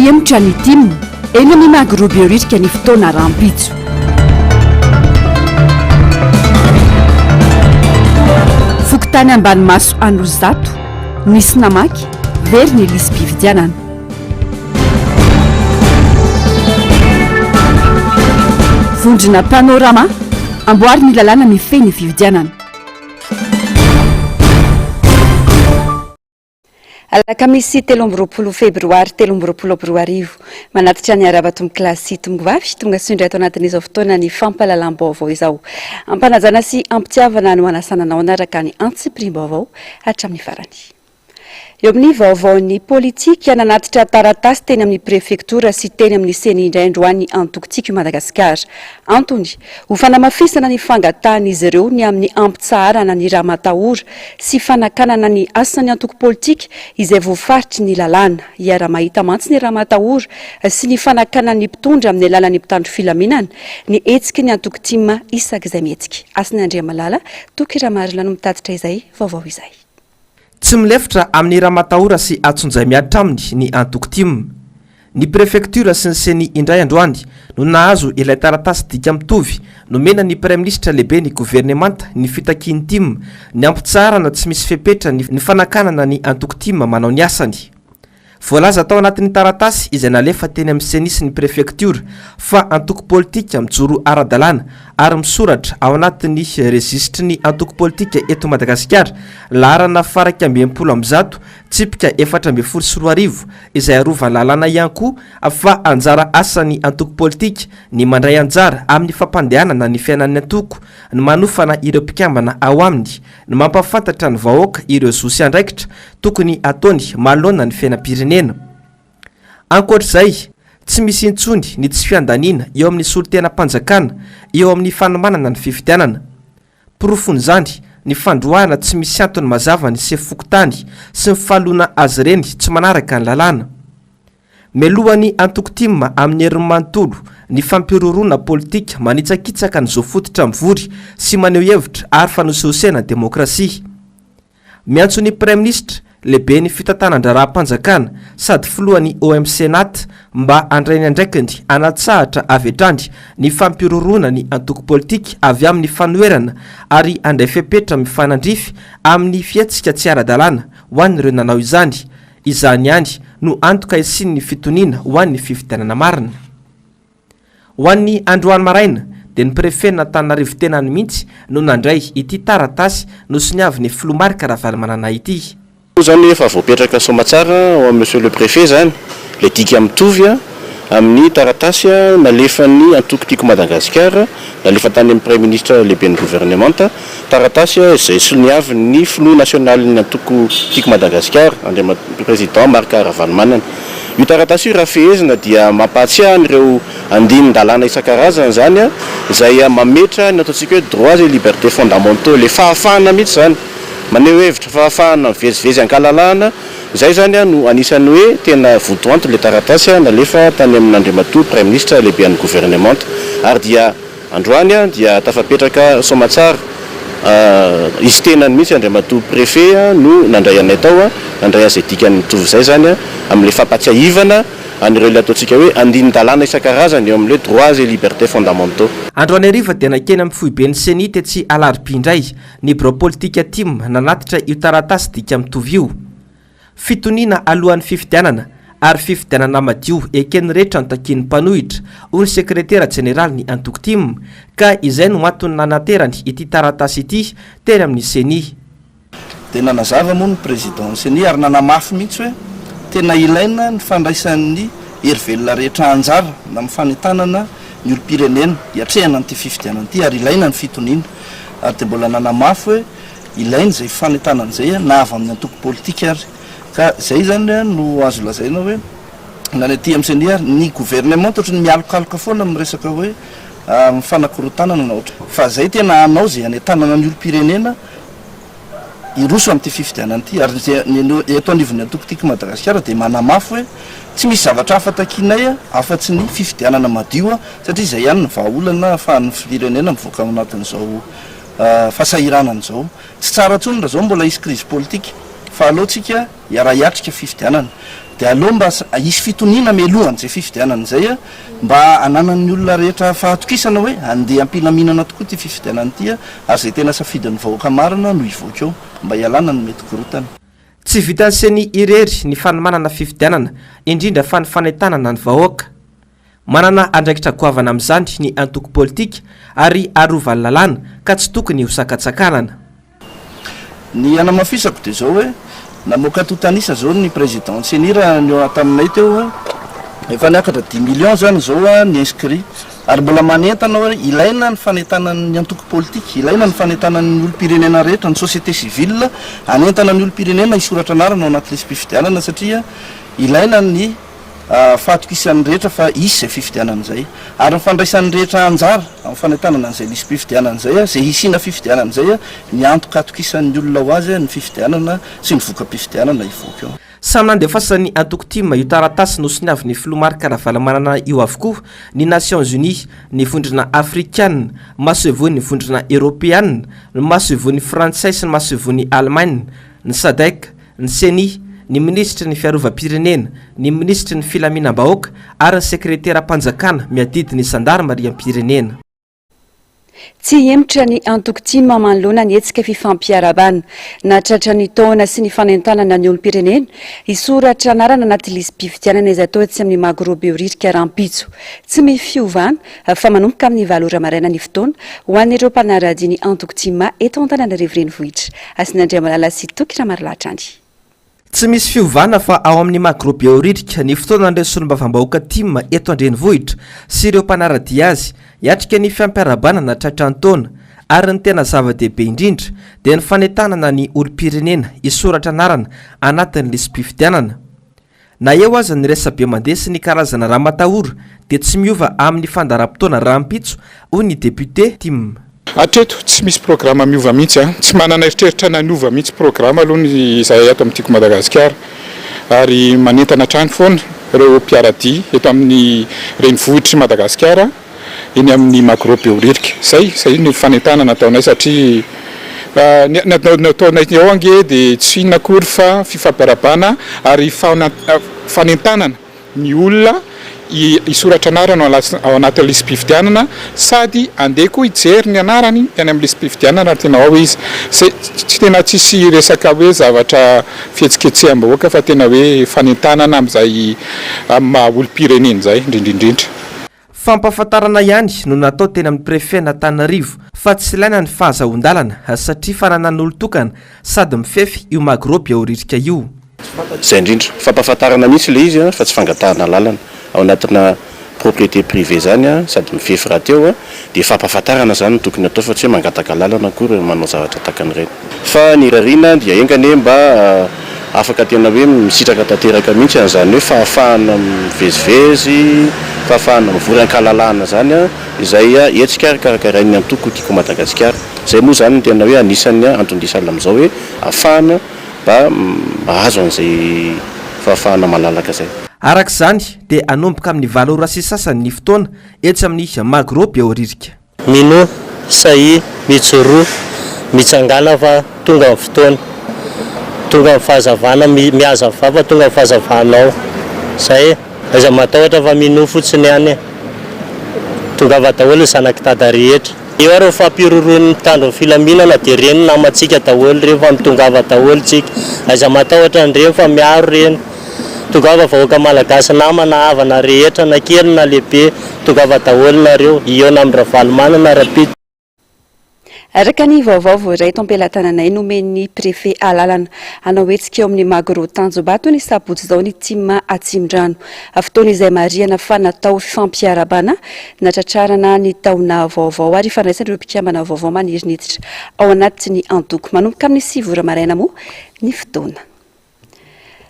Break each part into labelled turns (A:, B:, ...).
A: Hihemotra ny tim, eny amin'ny Magro Behoririka ny fotoana rahampitso. Fokontany Ambanimaso Anosizato, nisy namaky, very ny lisi-pifidianana. Vondrona Panorama, amboary ny lalàna mifehy ny fifidianana.
B: Alakamisy 23 febroary 2023. Manatitra ny arahaba tompokolahy sy tompokovavy, tonga soa indray ato anatin'izao fotoana ny fampahalalam-baovao izao. Ampanajana sy ampitiavana no anasana anao hanaraka ny antsipiriam-baovao hatramin'ny farany. Eo amin'ny vaovaon'ny politika, nanatitra taratasy teny amin'ny prefektora sy teny amin'ny ceni indray androany ny antoko Tiako i Madagasikara. Antony, ho fanamafisana ny fangatahan'izy ireo ny amin'ny hampitsaharana ny ramatahora sy fanakanana ny asan'ny antoko politika izay voafaritry ny lalàna. Iaraha-mahita mantsy ny ramatahora sy ny fanakanan'ny mpitondra amin'ny alalan'ny mpitandro filaminana ny hetsiky ny antoko tim isak'izay mihetsika. Hasina Andriamalala, Toky Ramarina no mitatitra izay vaovao izay.
C: Tsy milefitra amin'ny ramatahora sy atsonjay mihatra aminy ny antoko tim. Ny prefektiora sy ny ceni indray androany no nahazo ilay taratasy dika mitovy nomena ny praiminisitra lehibe ny governemanta ny fitakian'ny tim ny hampitsaharana tsy misy fepetra ny fanakanana ny antoko tim manao ny asany. Voalaza tao anatin'ny taratasy izay nalefa teny amin'ny Ceni sy ny prefektiora fa antoko politika mijoro ara-dalàna ary misoratra ao anatin'ny rejisitry ny antoko politika eto Madagasikara, laharana faha-161, tsipika 2014, izay arovan'ny lalàna ihany koa fa anjara asan'ny antoko politika ny mandray anjara amin'ny fampandehanana ny fiainan'ny antoko, ny manofana ireo mpikambana ao aminy, ny mampahafantatra ny vahoaka ireo zo sy andraikitra tokony hataony manoloana ny fiainam-pirenena. Ankoatra izay, tsy misy intsony ny tsy fiandaniana eo amin'ny solontenam-panjakana eo amin'ny fanomanana ny fifidianana. Porofon'izany ny fandroahana tsy misy antony mazava ny sefo fokontany sy ny fanoloana azy ireny tsy manaraka ny lalàna. Melohan'ny antoko tim amin'ny heriny manontolo ny fampihorohoroana politika manitsakitsaka ny zo fototra mivory sy maneho hevitra ary fanosihosena demokrasia. Miantso ny Praiminisitra, lehiben'ny fitantanan-draharaham-panjakana sady filohan'ny OMC-Nat mba handray ny andraikiny hanatsahatra avy hatrany ny fampihorohoroana ny antoko politika avy amin'ny fanoherana ary handray fepetra mifanandrify amin'ny fihetsika tsy ara-dalàna ho an'ireo nanao izany Izany ihany no antoka hisian'ny fitoniana ho an'ny fifidianana marina. Ho an'ny androany maraina dia ny prefet-n'Antananarivo tenany mihitsy no nandray ity taratasy nosoniavin'ny filoha Marc Ravalomanana ity.
D: Moa zany efa voapetraka soamatsara ao amin'ny Monsieur le Préfet zany ilay dika mitovy amin'ny taratasy nalefan'ny antoko Tiako Madagasikara nalefa tany amin'ny Praiminisitra lehiben'ny governemanta, taratasy izay soniavin'ny filoha nasionalin'ny antoko Tiako Madagasikara, Andriamatoa Président Marc Ravalomanana. Io taratasy io raha fehezina dia mampahatsiahy an'ireo andinin-dalàna isan-karazany izany izay mametra ny ataontsika hoe droits et libertés fondamentaux, ilay fahafahana mihitsy izany maneho hevitra, fahafahana mivezivezy an-kalalahana, Izay izany no anisan'ny hoe tena votoanton'ilay taratasy nalefa tany amin'Andriamatoa Praiminisitra lehiben'ny governemanta. Ary dia androany dia tafapetraka soamatsara izy tenany mihitsy Andriamatoa Préfet no nandray anay tao, nandray an'izay dikany mitovy izay izany amin'ilay fampatsiahivana an'ireo ilay ataontsika hoe andinin-dalàna isan-karazany eo amin'ilay droits et libertés fondamentaux.
C: Androany hariva dia nankeny amin'ny foiben'ny Ceni tetsy Alarobia indray Ny birao politika tim nanatitra io taratasy dika mitovy io. Fitoniana alohan'ny fifidianana ary fifidianana madio eken'ny rehetra no takian'ny mpanohitra, hoy ny sekretera jeneralin'ny antoko tim, ka izay no antony nanaterany ity taratasy ity teny amin'ny Ceni.
E: Dia nanazava moa ny président ny Ceni ary nanamafy mihitsy hoe tena ilaina ny fandraisan'ny hery velona rehetra anjara amin'ny fanentanana ny olom-pirenena hiatrehana an'ity fifidianana ity ary ilaina ny fitoniana. ary dia mbola nanamafy hoe ilaina izay fanentanana izay na avy amin'ny antoko politika ary. Ka izay izany no azo lazaina hoe na ny aty amin'ny ceni ary ny gouvernement ohatry ny mialokaloka foana amin'ny resaka hoe fanakorontanana na ohatry fa izay tena hanao izay hanentanana ny olom-pirenena hiroso amin'ity fifidianana ity ary ny eto anivon'ny antoko Tiako Madagasikara dia manamafy hoe tsy misy zavatra hafa takianay afa-tsy ny fifidianana madio satria izay ihany no vahaolana ahafahan'ny firenena mivoaka ao anatin'izao fahasahiranana izao. Tsy tsara intsony raha izao mbola hisy crise politique. Fa aleo tsika hiara-hiatrika fifidianana. Dia aleo mba hisy fitoniana mialohan'izay fifidianana izay mba hananan'ny olona rehetra fahatokisana hoe handeha am-pilaminana tokoa ity fifidianana ity ary izay tena safidin'ny vahoaka marina no hivoaka eo mba hialana ny mety korontana.
C: Tsy vitan'ny Ceni irery ny fanomanana fifidianana, indrindra fa ny fanentanana ny vahoaka. Manana andraikitra goavana amin'izany ny antoko politika ary arovan'ny lalàna ka tsy tokony ho sakantsakanana.
E: Ny hanamafisako dia izao hoe, namoaka antontan'isa izao ny président ceni raha nihaona taminay teo hoe, efa niakatra dix millions izany izao ny inscrits ary mbola manentana hoe ilaina ny fanentanan'ny antoko politika, ilaina ny fanentanan'ny olom-pirenena rehetra, ny société civile hanentana ny olom-pirenena hisoratra anarana ao anaty lisi-pifidianana satria ilaina ny fahatokisan'ny rehetra fa hisy izay fifidianana izay ary ny fandraisan'ny rehetra anjara amin'ny fanentanana an'izay lisi-pifidianana izay, izay hisiana fifidianana izay, ny antoka atokisan'ny olona ho azy ny fifidianana sy ny voka-pifidianana hivoaka eo.
C: Samy nandefasan'ny antoko tim io taratasy nosoniavin'ny filoha Marc Ravalomanana io avokoa ny Nations Unies, ny Vondrona Afrikana, masoivohon'ny Vondrona Eoropeana, ny masoivohon'ny Frantsay sy ny masoivohon'i Alemaina, ny Sadec, ny Ceni, ny minisitry ny Fiarovam-pirenena, ny minisitry ny Filaminam-bahoaka ary ny sekreteram-panjakana miadidy ny zandarimariam-pirenena.
B: Tsy hihemotra ny antoko tim manoloana ny hetsika fifampiarahabana. Nahatratra ny taona sy ny fanentanana ny olom-pirenena hisoratra anarana anaty lisi-pifidianana izay atao etsy amin'ny Magro Behoririka rahampitso. Tsy misy fiovana fa manomboka amin'ny valo ora maraina ny fotoana ho an'ireo mpanara-dia ny antoko tim eto Antananarivo Renivohitra. Hasinandriamalala sy Toky Ramarolahy hatrany.
C: Tsy misy fiovana fa ao amin'ny Magro Behoririka ny fotoanan'ireo solombavambahoaka tim eto an-drenivohitra sy ireo mpanara-dia azy hiatrika ny fiampiarahabana nahatratra ny taona ary ny tena zava-dehibe indrindra dia ny fanentanana ny olom-pirenena hisoratra anarana anatin'ny lisi-pifidianana. Na eo aza ny resabe mandeha sy ny karazana ramatahora dia tsy miova amin'ny fandaharam-potoana rahampitso, hoy ny député tim.
F: Hatreto, tsy misy programa miova mihitsy an! Tsy manana eritreritra ny hanova mihitsy programa aloha ny izahay ato amin'ny Tiako Madagasikara ary manentana hatrany foana ireo mpiara-dia eto amin'ny renivohitr'i Madagasikara eny amin'ny Magro Behoririka. Izay, izay ny fanentanana ataonay satria ny ny ataonay ao ange dia tsy inona akory fa fifampiarahabana ary fanentanana ny olona hisoratra anarana ao anatin'ny lisi-pifidianana sady andeha koa hijery ny anarany any amin'ny lisi-pifidianana raha tena ao izy. Izay tsy tena tsisy resaka hoe zavatra fihetsiketseham-bahoaka fa tena hoe fanentanana amin'izay amin'ny maha olom-pirenena izay indrindra indrindra.
C: Fampahafantarana ihany no natao teny amin'ny Préfet-n'Antananarivo fa tsy ilaina ny fahazahoan-dalana satria fananan'olon-tokana sady mifefy io Magro Behoririka io.
D: Izay indrindra. Fampahafantarana mihitsy ilay izy fa tsy fangatahana alalana. Ao anatina propriété privée izany sady mifefy rahateo dia fampahafantarana izany no tokony atao fa tsy hoe mangataka alalana akory manao zavatra tahaka an'ireny. Fa ny irariana dia enga anie mba afaka tena hoe misitraka tanteraka mihitsy an'izany hoe fahafahana mivezivezy, fahafahana mivory an-kalalahana izany izay hetsika karakarain'ny antoko Tiako Madagasikara. Izay moa izany no tena hoe anisan'ny anton-dia sahala amin'izao hoe ahafahana mba mahazo an'izay fahafahana malalaka izay.
C: Araka izany dia hanomboka amin'ny valo ora sy sasany ny fotoana etsy amin'ny Magro Behoririka.
G: Minoa, sahia, mijoroa, mitsangàna fa tonga ny fotoana. Tonga ny fahazavana, mihazavà fa tonga ny fahazavanao. Zay e! Aiza matahotra fa minoa fotsiny ihany e! Tongava daholo ny zanak'i Dada rehetra. Eo ary ny fampiroroan'ny mpitandro ny filaminana dia ireny namantsika daholo ireny fa mitongava daholo tsika. Aiza matahotra an'ireny fa miaro ireny. Tongava vahoaka malagasy namana havana rehetra na kely na lehibe tongava daholo nareo hihaona amin'i Ravalomanana rapide.
B: Araka ny vaovao voaray eto am-pelatananay, nomen'ny Préfet alalana hanao hetsika eo amin'ny Magro Tanjombato ny sabotsy izao ny Tim Atsimondrano. Fotoana izay marihana fa natao fifampiarahabana natratrarana ny taona vaovao ary ifandraisana ireo mpikambana vaovao maniry ny hiditra ao anatin'ny antoko. Manomboka amin'ny 9 ora maraina moa ny fotoana.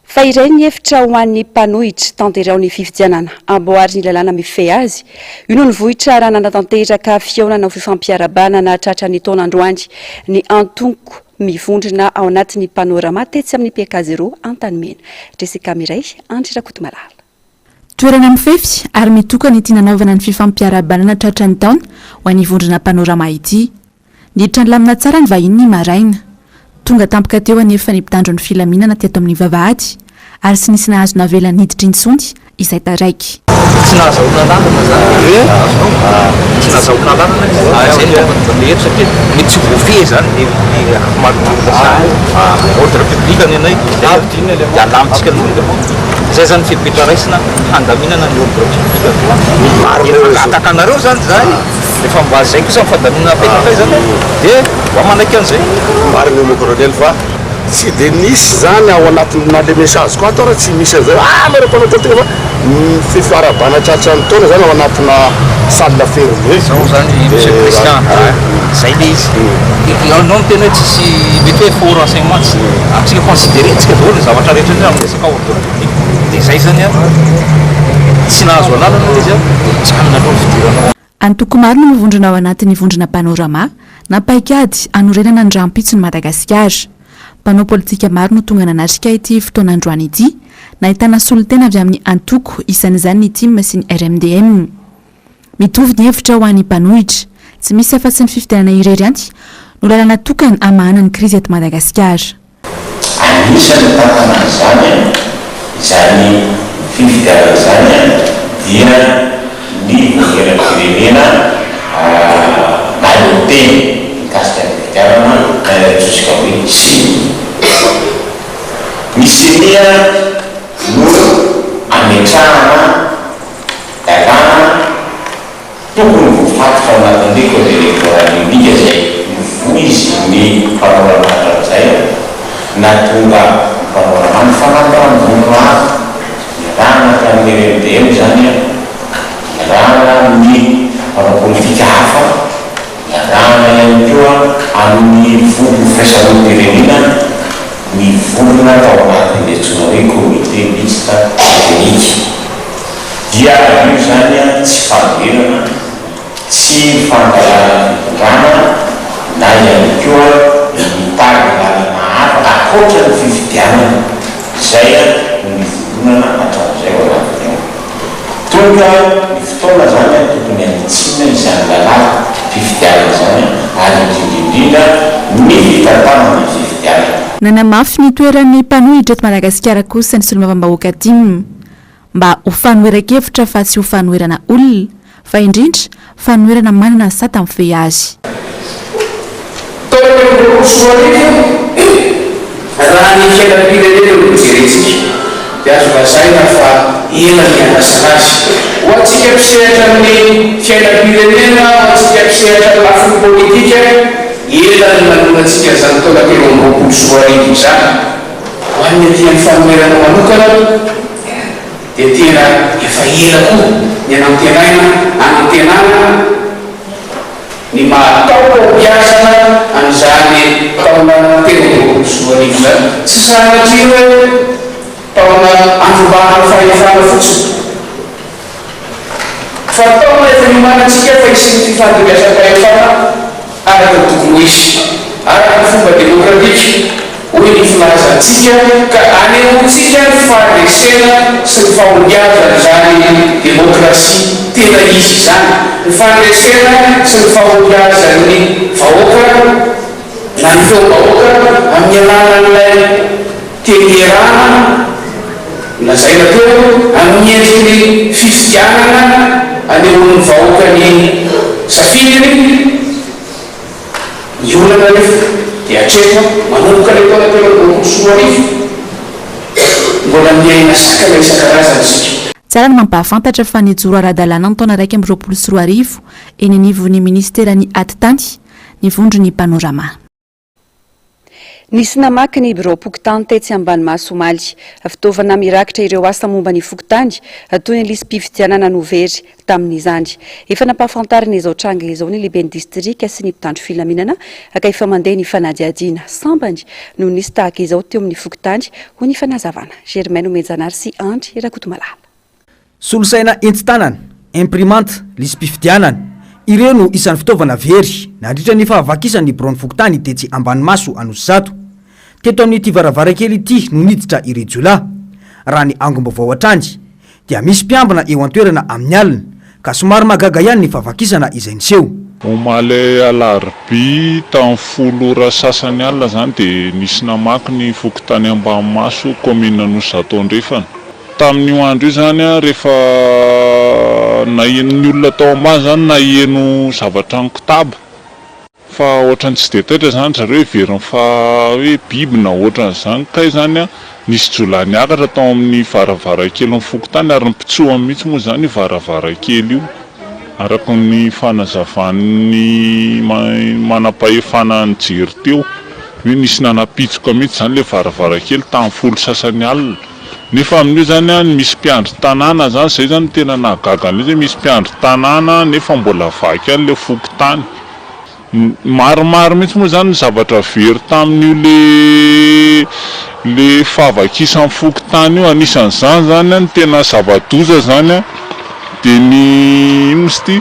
B: Fa iray ny hevitra ho an'ny mpanohitra, tanteraho ny fifidianana, amboary ny lalàna mifehy azy. Io no nivoitra raha nanatanteraka fihaonana ho fifampiarahabana nahatratra ny taona androany ny antoko mivondrona ao anatin'ny Panorama tetsy amin'ny PK Zéro Antanimena. Jessica Mireille, Andry Rakotomalala.
A: Toerana mifefy ary mitokana ity nanaovana ny fifampiarahabana nahatratra ny taona ho an'ny vondrona Panorama ity. Niditra nilamina tsara ny vahiny ny maraina.
H: Tonga tampoka teo anefa ny mpitandro ny filaminana teto amin'ny vavahady ary tsy nisy nahazo navela niditra intsony izay taraiky.
I: Tsy nahazahoana alalana zany e, azonao? Tsy nahazahoana alalana izy, ary zay no tokony rehetra satria mety tsy ho voafehy zany ny ny ankamaroan'ny olona zany. Ordre public ny anay zay dia alamintsika aloha. Zay zany fepetra raisina handaminana ny ordre public. Efa mangataka anareo zany zahay, rehefa mba zay kosa ny fandaminana apetrakay zany dia mba manaiky an'izay.
J: Marina io mon colonel fa Tsy dia nisy izany ao anatin'ny na le message ko ato ara tsy misy an'izay hoe ah nareo mpanao politika fa ny fiarahabana tratran'ny taona izany ao anatina salle fermée.
I: Zao zany Monsieur le Président a, zay le izy. Ianao miteny hoe tsisy mety hoe faux renseignement tsy antsika considerer-ntsika daholo ny zavatra rehetra rehetra amin'ny resaka ordre public. Dia zay zany an, tsy nahazo alalana ilay izy an, dia mijanona aloha ny fidirana ao.
H: Antoko maro no mivondrona ao anatin'ny vondrona Panorama na paikady hanorenana ny rahampitson'i Madagasikara. Mpanao politika maro no tonga nanatrika ity fotoana androany ity, nahitana solontena avy amin'ny antoko, isan'izany ny tim sy ny RMDM. Mitovy ny hevitra ho an'ny mpanohitra. Tsy misy afa-tsy ny fifidianana irery ihany no lalana tokana hamahana ny krizy eto Madagasikara.
K: Anisan'ny nitantana an'izany, izany fifidianana izany dia ny Vaomieram-pirenena nahaleo-tena mikasika ny fifidianana na ilay antsointsika hoe Ceni. Ny Ceni no ametrahana lalàna. Tokony voafaritra ao anatin'ny code électoral unique izay novoizin'ny mpanoratra hatramin'izay nahatonga ny mpanoratra nifanantona vondrona hafa niarahana tamin'ny RMDM izany niarahana amin'ny mpanao politika hafa niarahana ihany koa amin'ny vondron'ny firaisamonim-pirenena nivondrona tao anatin'ny antsoina hoe comité mixte technique. Dia io izany tsy fanoherana, tsy fankahalana fitondrana na ihany koa ny mitady lalana hafa ankoatra ny fifidianana izay no nivondronana hatramin'izay ao anatiny ao. Tonga ny fotoana izany tokony hanitsiana izany lalàm-pifidianana izany ary indrindra indrindra ny fitantanana ny fifidianana.
H: Nanamafy ny toeran'ny mpanohitra eto Madagasikara kosa ny solombavambahoaka tim. Mba ho fanoheran-kevitra fa tsy ho fanoherana olona, fa indrindra fanoherana manana ny sata mifehy azy.
L: Taona 2023, raha ny fiainam-pirenena no jerentsika dia azo lazaina fa ela ny niandrasana azy. Ho antsika mpisehatra amin'ny fiainam-pirenena, ho antsika mpisehatra amin'ny lafiny politika, ela ny nanonantsika an'izany taona 2023 izany. Ho an'ny aty amin'ny fanoherana manokana dia tena efa ela koa ny anantenaina anantenana ny maha taom-pahombiazana an'izany taona 2023 izany. Tsy sanatria hoe taona andrombahana fahefana fotsiny fa taona efa niomanantsika fa hisian'ny fifandimbiasam-pahefana araka ny tokony ho izy, araka ny fomba demokratika, hoy ny filazantsika, ka anehoantsika ny fandresena sy ny fahombiazan'izany demokrasia tena izy izany, ny fandresena sy ny fahombiazan'ny vahoaka na ny feom-bahoaka amin'ny alalan'ilay teny ierana nolazaina teo, amin'ny endriky ny fifidianana anehoan'ny vahoaka ny safidiny. Ny olana anefa dia hatreto manomboka ilay taona 2023, mbola miaina sakana isan-karazany isika.
H: Tsara ny mampahafantatra fa nijoro ara-dalàna ny taona 2021 eny anivon'ny minisiteran'ny Atitany ny vondron'ny Panorama.
B: Nisy namaky ny biraom-pokontany tetsy Ambanimaso omaly. Fitaovana mirakitra ireo asa momba ny fokontany, toy ny lisi-pifidianana no very tamin'izany. Efa nampahafantarina izao tranga izao ny lehiben'ny distrika sy ny mpitandro filaminana ka efa mandeha ny fanadihadiana. Sambany no nisy tahaka izao teo amin'ny fokontany, hoy ny fanazavana. Germain Nomenjanahary sy Andry Rakotomalala.
M: Solosaina entin-tanana, imprimante, lisi-pifidianana. Ireo no isan'ny fitaovana very nandritra ny fahavakisan'ny biraon'ny fokontany tetsy Ambanimaso Anosizato. Teto amin'ity varavarankely ity no niditra ireo jiolahy. Raha ny angom-baovao hatrany dia misy mpiambina eo an-toerana amin'ny alina ka somary mahagaga ihany ny fahavakisana izay niseho.
N: Omaly alarobia tamin'ny folo ora sasany alina izany dia nisy namaky ny fokontany Ambanimaso, kaominina Anosizato Andrefana. Tamin'io andro io izany rehefa naheno ny olona tao ambany izany naheno zavatra nikotaba Fa ohatran'ny tsy dia taitra izany ry zareo heveriny fa hoe biby na ohatran'izany kay izany an, nisy jiolahy niakatra tao amin'ny varavarankelin'ny fokontany ary nipitsohany mihitsy moa izany io varavarankely io araka ny fanazavan'ny manam-pahefana nijery teo hoe nisy nanapitsoka mihitsy izany ilay varavarankely tamin'ny folo sasany alina. Nefa amin'io izany an, misy mpiandry tanàna izany, izay izany no tena nahagaga an'ilay izy hoe misy mpiandry tanàna nefa mbola vaky ihany ilay fokontany. Maromaro mihitsy moa izany ny zavatra very tamin'io le le fahavakisan'ny fokontany io, anisan'izany izany an, ny tena zava-doza izany an, dia ny inona izy ity,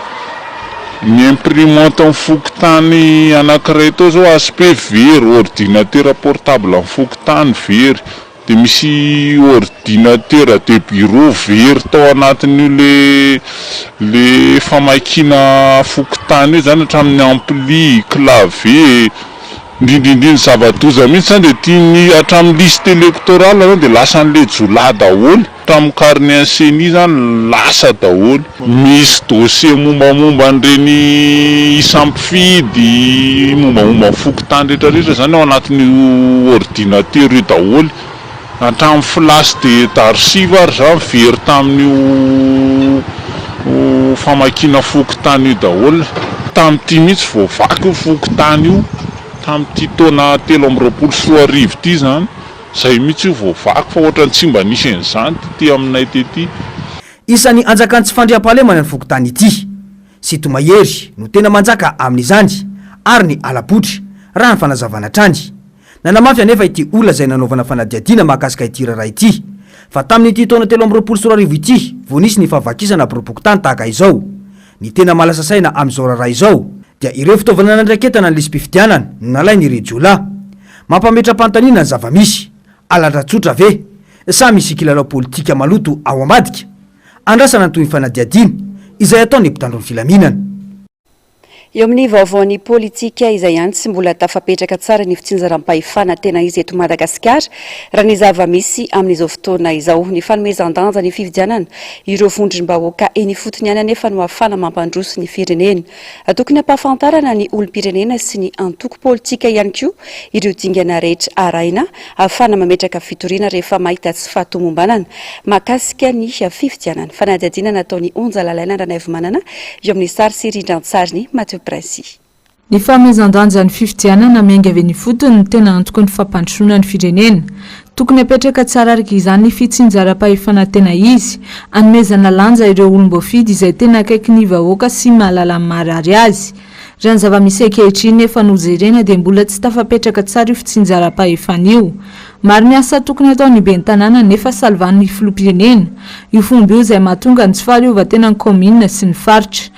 N: ny imprimante ny fokontany anankiray tao izao HP very, ordinateur portable ny fokontany very. Dia misy ordinateur de bureau very tao anatin'io le le famakiana fokontany io zany hatramin'ny ampli, clavier, indrindra indrindra zava-doza mihitsy zany dia ity ny hatramin'ny liste électorale zany dia lasan'le jiolahy daholo, hatramin'ny carnet an'ny ceni zany lasa daholo. Misy dossier mombamomba an'ireny isam-pifidy, mombamomba ny fokontany rehetra rehetra zany ao anatin'io ordinateur io daholo. Hatramin'ny flash de d'archive ary zany very tamin'io famakiana fokontany io daholo. Tamin'ity mihitsy vao vaky io fokontany io, tamin'ity taona 2023 ity zany, zay mihitsy io vao vaky fa ohatran'ny tsy mba nisy an'izany tety aminay tety.
M: Isan'ny anjakan'ny tsy fandriampahalemana ny fokontany ity. Sinto-mahery no tena manjaka amin'izany ary ny ala-botry, raha ny fanazavana hatrany. Nanamafy anefa ity olona izay nanaovana fanadihadiana mahakasika ity raharaha ity fa tamin'ity taona 2023 ity vao nisy ny fahavakisana biraom-pokontany tahaka izao. Ny tena mahalasa saina amin'izao raharaha izao dia ireo fitaovana nandraiketana ny lisi-pifidianana no nalain'ireo jiolahy. Mampametra-panontaniana ny zava-misy. Halatra tsotra ve? Sa misy kilalao politika maloto ao ambadika? Andrasana ny tohin'ny fanadihadiana izay ataon'ny mpitandro ny filaminana.
B: Eo amin'ny vaovaon'ny politika izay ihany, tsy mbola tafapetraka tsara ny fitsinjaram-pahefana tena izy eto Madagasikara, raha ny zava-misy amin'izao fotoana izao. Ny fanomezan-danja ny fifidianana ireo vondrom-bahoaka eny ifotony ihany anefa no ahafahana mampandroso ny firenena. Tokony hampahafantarana ny olom-pirenena sy ny antoko politika ihany koa ireo dingana rehetra arahina ahafahana mametraka fitoriana rehefa mahita tsy fahatomombanana mahakasika ny fifidianana. Fanadihadiana nataon'i Onja Lalaina Ranaivomanana eo amin'ny sary sy rindran-tsarin'i Mathieu Princy.
O: Ny fanomezan-danja ny fifidianana miainga avy eny ifotony no tena antoky ny fampandrosoana ny firenena. Tokony hapetraka tsara araka izany ny fitsinjaram-pahefana tena izy, hanomezana lanja ireo olom-boafidy izay tena akaiky ny vahoaka sy mahalala ny maharary azy. Raha ny zava-misy ankehitriny nefa no jerena dia mbola tsy tafapetraka tsara io fitsinjaram-pahefana io. Maro ny asa tokony hataon'ny ben'ny tanàna nefa salovan'ny filoham-pirenena. Io fomba io izay mahatonga ny tsy fahaleovantenan'ny kaominina sy ny faritra.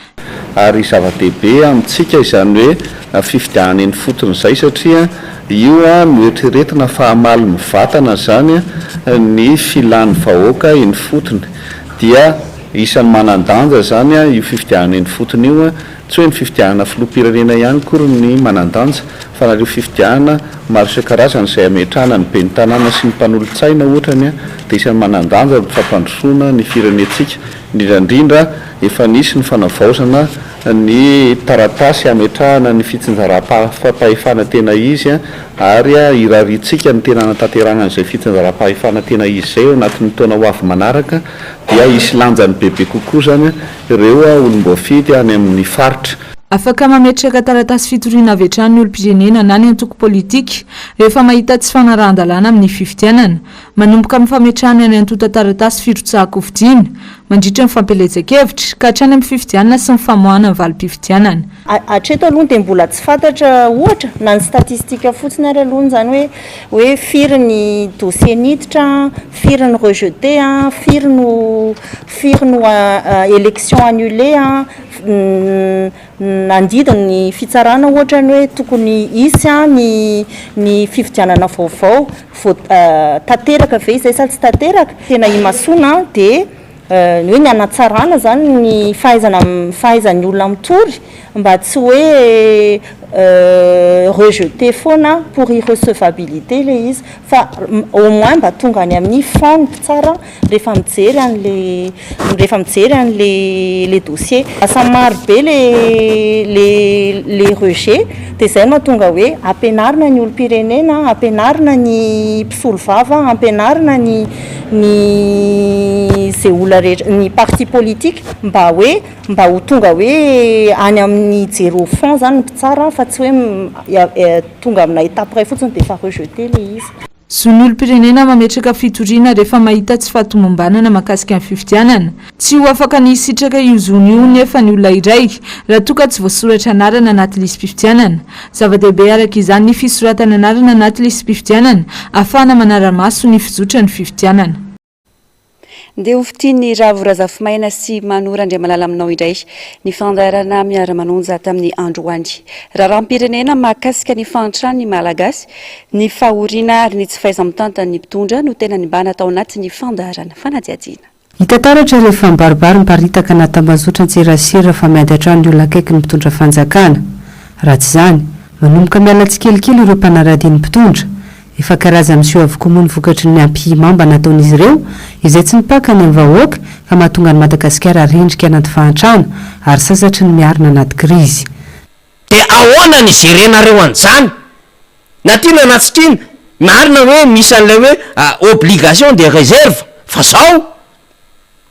P: Ary zava-dehibe amintsika izany hoe fifidianana eny ifotony izay satria io no eritreretina fa hamaly mivantana izany ny filan'ny vahoaka eny ifotony. Dia isan'ny manan-danja izany io fifidianana eny ifotony io, tsy hoe ny fifidianana filoham-pirenena ihany akory ny manan-danja fa na ireo fifidianana maro isan-karazany izay ametrahana ny ben'ny tanàna sy ny mpanolotsaina ohatra ny dia isan'ny manan-danja amin'ny fampandrosoana ny firenentsika. Indrindra indrindra, efa nisy ny fanavaozana ny taratasy hametrahana ny fitsinjaram-pahefana tena izy ary irariantsika ny tena hanatanterahana an'izay fitsinjaram-pahefana tena izy izay ao anatin'ny taona ho avy manaraka dia hisy lanjany bebe kokoa izany ireo olom-boafidy any amin'ny faritra.
O: Afaka mametraka taratasy fitoriana avy hatrany ny olom-pirenena na ny antoko politika rehefa mahita tsy fanarahan-dalàna amin'ny fifidianana. Manomboka amin'ny fametrahana ny antontan-taratasy firotsahan-kofidina, mandritra ny fampielezan-kevitra, ka hatrany amin'ny fifidianana sy ny famoahana ny valim-pifidianana.
Q: Hatreto aloha dia mbola tsy fantatra ohatra na ny statistique fotsiny ary aloha izany hoe hoe firy ny dossier niditra, firy ny rejeté, firy no firy no élection annulée, nandidy ny fitsarana ohatra ny hoe tokony hisy ny ny fifidianana vaovao. Vao tanteraka ve izay sa tsy tanteraka? Tena imasoana dia ny hoe ny hanatsarana izany ny fahaizana fahaizan'ny olona mitory, mba tsy hoe rejeté foana pour irrecevabilité le izy fa au moins mba tonga any amin'ny fond ny mpitsara rehefa mijery an'le rehefa mijery an'le le dossier. Lasa maro be le le le rejet dia izay no mahatonga hoe ampianarina ny olom-pirenena, ampianarina ny mpisolovava, ampianarina ny ny ze olona rehetra ny parti politique mba hoe mba ho tonga hoe any amin'ny hijery au fond zany ny mpitsara fa tsy hoe tonga amina étape iray fotsiny dia efa rejeté le izy.
O: Zon'ny olom-pirenena mametraka fitoriana rehefa mahita tsy fahatomombanana mahakasika ny fifidianana. Tsy ho afaka ny hisitraka io zony io nefa ny olona iray raha toa ka tsy voasoratra anarana anaty lisi-pifidianana. Zava-dehibe araka izany ny fisoratana anarana anaty lisi-pifidianana ahafahana manara-maso ny fizotran'ny fifidianana.
B: Ndeha ho fitian'i Ravo Razafimaina sy Mano Randriamalala aminao indray ny fandaharana Miara-manonja tamin'ny androany. Raharaham-pirenena mahakasika ny fahantran'ny Malagasy, ny fahoriana ary ny tsy fahaiza-mitantan'ny mpitondra no tena nibahana tao anatin'ny fandaharana fanadihadiana.
R: Hita taratra rehefa mibaribary miparitaka anaty tambazotran-tserasera fa miady hatrany ny olona akaiky ny mpitondra fanjakana. Raha tsy izany, manomboka miala tsikelikely ireo mpanaradia ny mpitondra. Efa karazany miseho avokoa moa ny vokatry ny ampihimamba nataon'izy ireo, izay tsy mipaka any amin'ny vahoaka ka mahatonga an'i Madagasikara rendrika anaty fahantrana ary sasatry ny miarina anaty krizy.
S: Dia ahoana ny gerenareo an'izany? Na tiana na tsy tiana, marina hoe misy an'ilay hoe obligation de réserve, fa zao,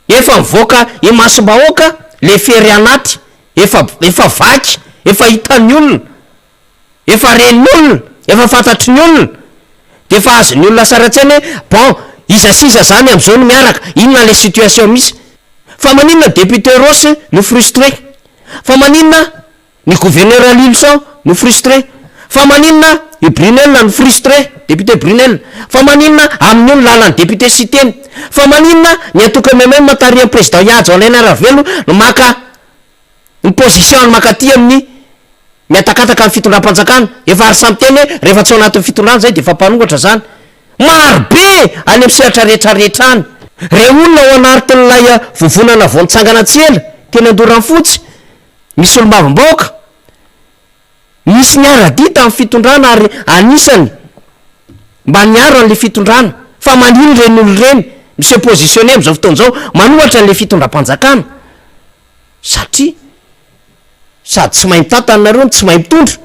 S: efa mivoaka imasom-bahoaka le fery anaty, efa efa vaky, efa hitan'ny olona. Efa ren'ny olona, efa fantatry ny olona, dia efa azon'ny olona sary an-tsaina hoe bon, iza sy iza zany amin'izao no miaraka, inona ilay situation misy. Fa maninona ny député Rossy no frustré? Fa maninona ny gouverneur Lylison no frustré? Fa maninona i Brunelle no frustré, député Brunelle? Fa maninona amin'io ny lalan'ny député Siteny? Fa maninona ny antoko MMM tarihan'ny président Ihaja Alain Ravello no maka ny position-ny mankaty amin'ny mihatakataka ny fitondram-panjakana, efa ary samy miteny hoe rehefa tsy ao anatin'ny fitondrana zay dia efa mpanohatra zany. Maro be any amin'ny sehatra rehetra rehetra any. Reo olona ao anartin'ilay vovonana vao nitsangana tsy ela teny Andoranfotsy, misy solombavambahoaka, nisy niara-dia tamin'ny fitondrana ary anisany mba niaro an'ilay fitondrana. Fa manino ireny olona ireny mi-se positionner amin'izao fotoana izao manohatra an'ilay fitondram-panjakana? Satria sady tsy mahay mitantana nareo no tsy mahay mitondra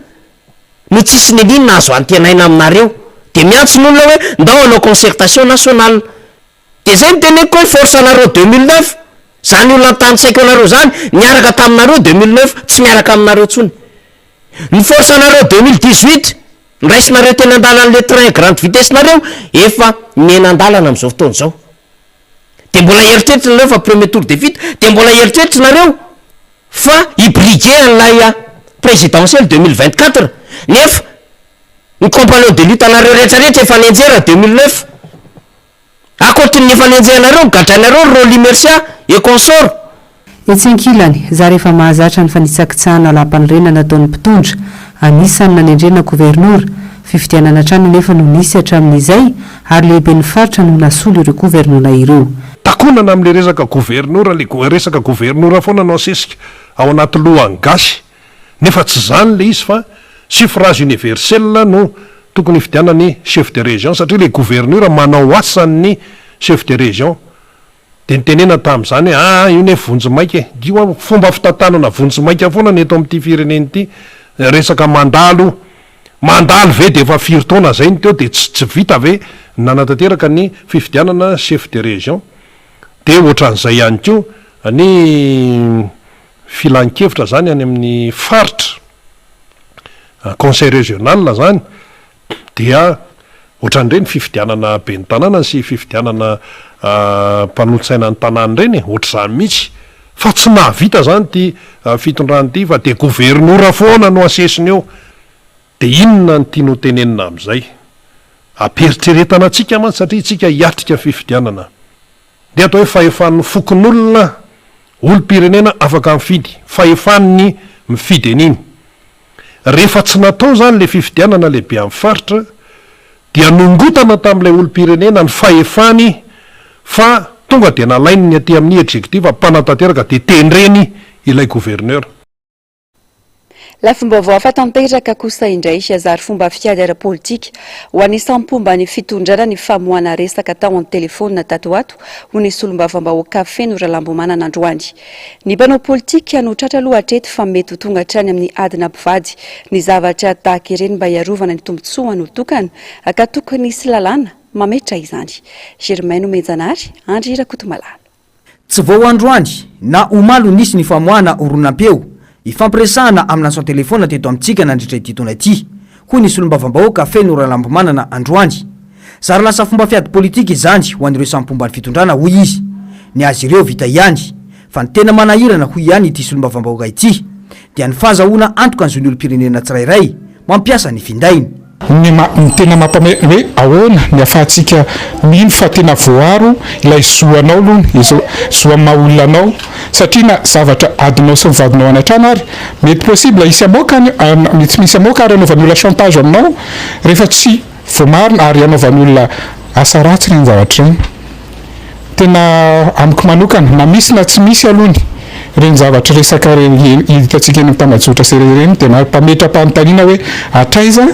S: no tsisy niniana azo antenaina aminareo. Dia miantso ny olona hoe ndao hanao concertation nationale. Dia zay no teneniko hoe force anareo 2009, zany olona nitanisaiko anareo zany niaraka taminareo 2009 tsy miaraka aminareo tsony. Ny force anareo 2018 niraisinareo teny andalan'le train grande vitesse nareo efa mihena andalana amin'izao fotoana izao. Dia mbola eritreritrinareo fa premier tour de vita, dia mbola eritreritrinareo fa hi-briguer an'ilay présidentielle 2024, nefa ny compagnon de lutte anareo rehetra rehetra efa nianjera 2009, ankoatry ny efa nenjehanareo, gadrainareo ry Rolly Mercia et consorts.
R: Etsy ankilany, zary efa mahazatra ny fanitsakitsahana lalam-panorenana ataon'ny mpitondra, anisan'ny nanendrena governora. Fifidianana hatrany anefa no nisy hatramin'izay ary lehiben'ny faritra no nasolo ireo governora ireo.
T: Takonana amin'ilay resaka governora, ilay resaka governora foana no asesika ao anaty lohan'ny gasy, nefa tsy izany ilay izy fa suffrage universel no tokony hifidianana ny chef de région satria ilay governora manao asan'ny chef de région. Dia nitenenana tamin'izany hoe aa io nefa vonjimaika e! Io an, fomba fitantanana vonjimaika foana ny eto amin'ity firenena ity, resaka mandalo io. Mandalo ve dia efa firy taona izay no teo dia tsy tsy vita ve ny nanatanteraka ny fifidianana chef de région? Dia ohatran'izay ihany koa ny filan-kevitra izany any amin'ny faritra, conseil régional izany, dia ohatran'ireny fifidianana ben'ny tanàna sy fifidianana mpanolotsaina ny tanàna ireny e, ohatr'izany mihitsy, fa tsy nahavita izany ity fitondrana ity fa dia governora foana no asesiny eo, dia inona no tiany ho tenenina amin'izay? Ampiheritreretana antsika mantsy satria isika hiatrika fifidianana. Dia atao hoe fahefan'ny fokonolona, olom-pirenena afaka mifidy, fahefany ny mifidy an'iny. Rehefa tsy natao izany ilay fifidianana lehibe amin'ny faritra dia nongotana tamin'ilay olom-pirenena ny fahefany fa tonga dia nalain'ny aty amin'ny executif mpanatanteraka dia tendreny ilay gouverneur.
B: Lafim-baovao hafa tanteraka kosa indray, zary fomba fiady ara-politika ho an'ny samy mpomba ny fitondrana ny famoahana resaka tao an-telefaonina tato ho ato, hoy ny solombavambahoaka Feno Ralambomanana androany. Ny mpanao politika no tratra aloha hatreto fa mety ho tonga hatrany amin'ny adina mpivady ny zavatra tahaka ireny mba hiarovana ny tombontsoan'olon-tokana ka tokony hisy lalàna mametra izany. Germain Nomenjanahary, Andry Rakotomalala.
M: Tsy vao androany na omaly no nisy ny famoahana horonam-peo ifampiresahana amina antson-telefaona teto amintsika nandritra ity taona ity, hoy ny solombavambahoaka Feno Ralambomanana androany. Zary lasa fomba fiady politika izany ho an'ireo samy mpomba ny fitondrana, hoy izy. Ny azy ireo vita ihany. Fa ny tena manahirana, hoy ihany ity solombavambahoaka ity, dia ny fahazahoana antoka ny zon'ny olom-pirenena tsirairay mampiasa ny findainy.
F: Ny ny tena mampame hoe ahoana ny afahantsika mino fa tena voaro ilay zo anao aloha, izao zo amin'ny maha olona anao satria na zavatra adinao sy ny vadinao any an-trano ary mety possible hisy hamoaka any mety tsy misy hamoaka ary hanaovan'ny olona chantage aminao rehefa tsy voamarina ary hanaovan'ny olona asa ratsy ireny zavatra ireny. Tena amiko manokana, na misy na tsy misy aloha ny ireny zavatra resaka ireny hitantsika eny amin'ny tambajotra serasera ireny dia mampametra-panontaniana hoe hatraiza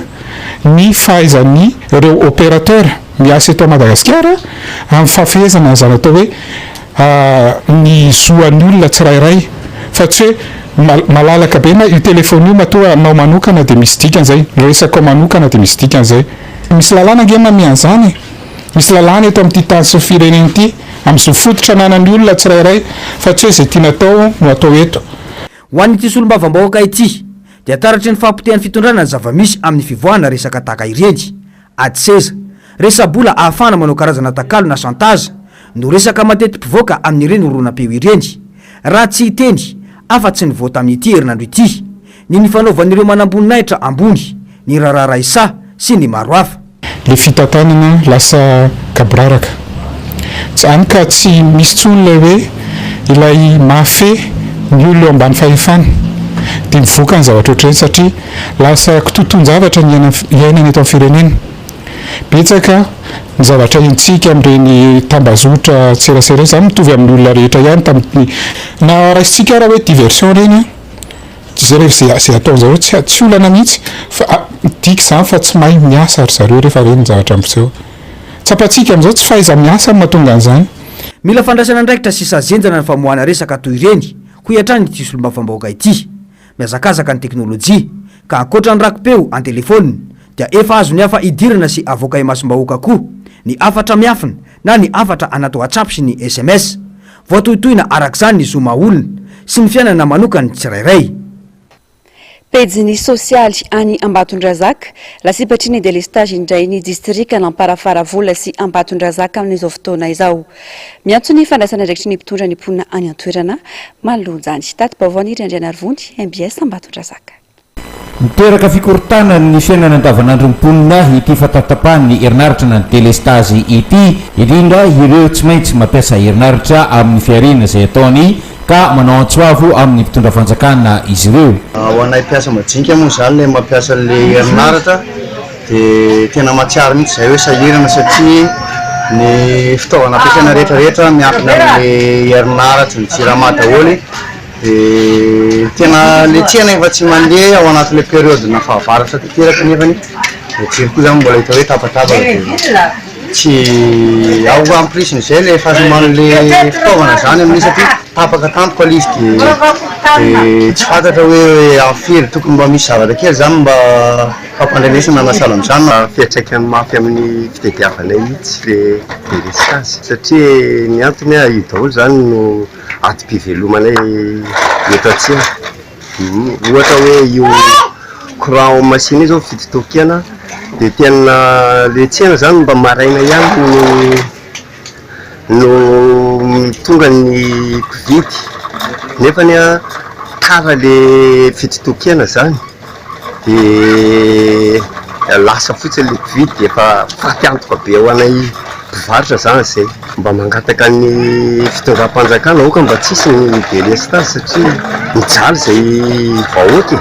F: ny fahaizan'ny ireo opérateur miasa eto Madagasikara amin'ny fahafehezana an'izany atao hoe ny zo an'ny olona tsirairay fa tsy hoe malalaka be na io téléphone io matoa anao manokana dia misy dikany izay, ny resakao manokana dia misy dikany izay. Misy lalàna ange mamehy an'izany e! Misy lalàna eto amin'ity tany sy ny firenena ity, amin'ny zo fototra ananan'ny olona tsirairay, fa tsy hoe izay tiana atao no atao eto.
M: Ho an'ity solombavambahoaka ity, dia taratry ny fahapotehan'ny fitondrana ny zava-misy amin'ny fivoahana resaka tahaka ireny. Ady seza, resa-bola ahafahana manao karazana takalo na chantage no resaka mateti-pivoaka amin'ireny horonam-peo ireny. Raha tsy hiteny afa-tsy ny vao tamin'ity herinandro ity, ny nifanaovan'ireo manamboninahitra ambony, ny raharaha Raissa sy ny maro hafa.
F: Le fitantanana lasa gaboraraka. Tsy any ka tsy misy intsony ilay hoe ilay mahafehy ny olona eo ambany fahefana. Dia mivoaka ny zavatra ohatr'ireny satria lasa kitoatoan-javatra ny iainana eto amin'ny firenena. Betsaka ny zavatra henontsika amin'ireny tambazotra tserasera ireny, izany mitovy amin'ny olona rehetra ihany tamin'ny na raisintsika ara hoe diversion ireny an! Zay rehefa zay zay ataonjareo tsy tsy olana mihitsy fa midika izany fa tsy mahay miasa ry zareo rehefa reny ny zavatra miseho. Tsapantsika amin'izao tsy fahaiza-miasa no mahatonga an'izany.
M: Mila fandraisana andraikitra sy sazy henjana ny famoahana resaka toy ireny, hoy hatrany ity solombavambahoaka ity. Mihazakazaka ny teknolojia, ka ankoatra ny raki-peo an-telefaonina, dia efa azon'ny hafa idirana sy avoaka imasom-bahoaka koa ny hafatra miafina na ny hafatra anaty WhatsApp sy ny sms. Voatohitohina araka izany ny zo maha olona sy ny fiainana manokan'ny tsirairay.
B: Pejiny sosialy any Ambatondrazaka, lasibatry ny delestazy indray ny distrikan'Amparafaravola sy Ambatondrazaka amin'izao fotoana izao. Miantso ny fandraisana andraikitry ny mpitondra ny mponina any an-toerana manoloana izany. Tati-baovao Niry Andrianarivony, mbs Ambatondrazaka.
U: Miteraka fikorontanan'ny ny fiainana andavanandron'ny mponina ity fahatatapahan'ny herinaratra na ny delestazy ity, indrindra ireo tsy maintsy mampiasa herinaratra amin'ny fihariana izay ataony ka manao antso avo amin'ny mpitondra fanjakana izy ireo.
V: Ho anay mpiasa majinika moa izany ilay mampiasa an'ilay herinaratra dia tena mahatsiaro mihitsy izahay hoe sahirana satria ny fitaovana ampiasaina rehetra rehetra miankina amin'ilay herinaratra ny jirama daholo. Dia tena le tsena efa tsy mandeha ao anatin'ilay période-na fahavaratra tanteraka nefany le jiro koa zany mbola hita hoe tapatapaka dia tsy ao en plus n'izay le fahasimban'le fitaovana zany amin'io satria tapaka tampoka le izy dia dia tsy fantatra hoe amin'ny firy tokony mba misy zavatra kely zany mba fampandrenesana na sahala amin'izany.
W: Fiantraikany mafy amin'ny fitadiavanay mihitsy le délestage satria ny antony io daholo zany no Antom-pivelomanay eto an-tsena. Ohatra hoe io courant ao machine io zao mividy tokin-kena dia tena le tsena zany mba maraina ihany no no tonga ny mpividy nefany an tara le mividy tokin-kena zany dia lasa fotsiny le mpividy dia efa faty antoka be ho anay mpivarotra zany zay. Mba mangataka ny fitondram-panjakana aoka mba tsy hisy ny delestazy satria mijaly izay vahoaka e!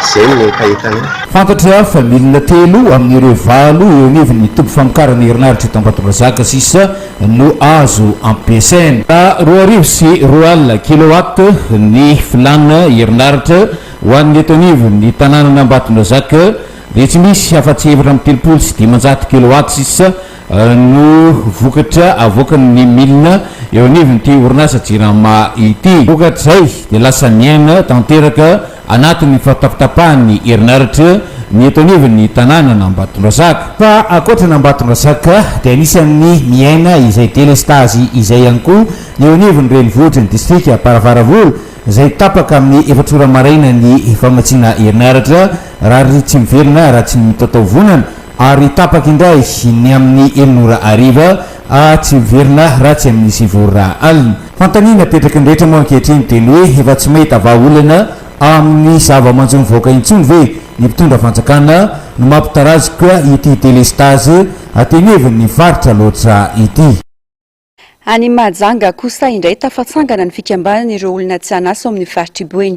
W: Izay no hetahetanay.
U: Fantatra fa milina telo amin'ireo valo eo anivon'ny toby famokarana herinaratra eto Ambatondrazaka sisa no azo ampiasaina. 2002 kilowatt ny filàna herinaratra ho an'ny eto anivon'ny tanànan'Ambatondrazaka dia tsy misy afa-tsy 534 kilowatt sisa no vokatra avoakan'ny milina eo anivon'ity orinasa Jirama ity. Vokatr'izay dia lasa miaina tanteraka anatin'ny fahatapatapahan'ny herinaratra ny eto anivon'ny tanànan'Ambatondrazaka. Fa ankoatra an'Ambatondrazaka dia anisan'ny miaina izay delestazy izay ihany koa ny eo anivon'ny renivohitry ny distrika Amparafaravola izay tapaka amin'ny efatra ora maraina ny famatsiana herinaratra raha tsy miverina raha tsy mitataovonana Ary tapaka indray ny amin'ny enina ora hariva, a tsy miverina raha tsy amin'ny sivy ora alina. Fanontaniana apetraky ny rehetra moa ankehitriny dia ny hoe efa tsy mahita vahaolana amin'ny zava-manjo ny vahoaka intsony ve ny mpitondra fanjakana no mampitarazoka ity delestazy aty anivon'ny faritra loatra ity.
B: Any Mahajanga kosa indray tafatsangana ny fikambanan'ireo olona tsy an'asa ao amin'ny faritr'i Boeny,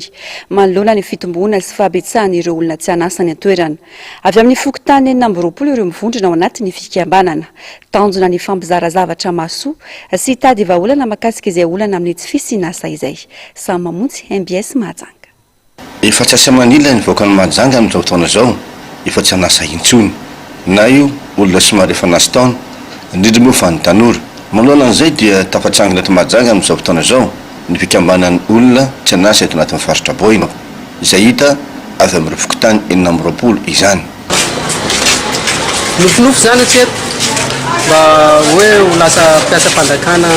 B: manoloana ny fitomboana sy fahabetsahan'ireo olona tsy an'asa any an-toerana. Avy amin'ny fokontany 26 ireo mivondrona ao anatin'ny fikambanana. Tanjona ny hifampizara zavatra mahasoa sy hitady vahaolana mahakasika izay olana amin'ny tsy fisian'asa izay. Samy mamonjy mbs Mahajanga.
C: Efa tsy asa manila ny vahoakan'i Mahajanga amin'izao fotoana izao, efa tsy an'asa intsony. Na io olona somary efa nahazo taona, indrindra moa fa ny tanora. Manoloana an'izay dia tafatsangana eto Mahajanga amin'izao fotoana izao ny fikambanan'ny olona tsy an'asa eto anatin'ny faritra Boina, izay hita avy amin'ireo fokontany 26 izany.
D: Nofinofy zany hatreto mba hoe ho lasa mpiasam-panjakana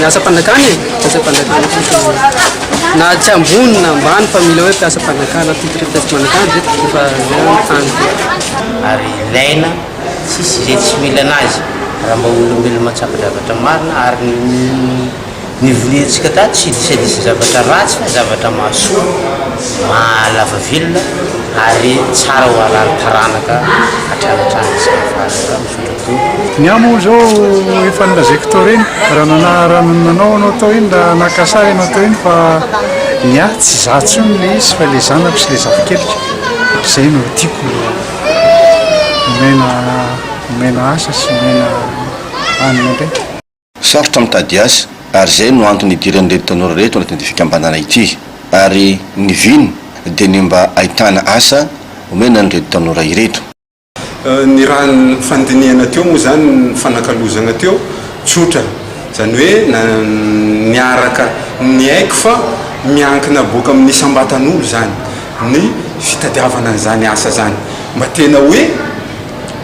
D: miasam-panjakana e, mpiasam-panjakana fotsiny na tsy ambony na ambany fa mila hoe mpiasam-panjakana titre mpiasam-panjakana zay efa zay ny tanjoko.
E: Ary ilaina tsisy izay tsy mila anazy raha mba olombelona mahatsapa zavatra marina ary ny Ny voliantsika tato tsy disadisa zavatra ratsy fa zavatra mahasoa, mahalava velona ary tsara ho arahan'ny taranaka hatrany hatrany isika farany misaotra tompoko.
X: Ny ahy moa izao efa nolazaiko tao ireny, raha nana raha nanao anao tao iny, raha naka sary ianao tao iny fa ny ahy tsy izaho intsony ilay izy fa ilay zanako sy ilay zafikeliko, izay no tiako omena omena asa sy omena hanina indray.
C: Sarotra mitady asa ary izay no antony idiran'ireto tanora ireto anatin'ity fikambanana ity. Ary ny vina dia ny mba ahitana asa omena an'ireto tanora ireto.
Y: Ny raha ny fandinihana teo moa izany, ny fanakalozana teo, tsotra. Izany hoe na niaraka niaiky fa miankina boaka amin'ny isam-batan'olo izany ny fitadiavana an'izany asa izany. Mba tena hoe.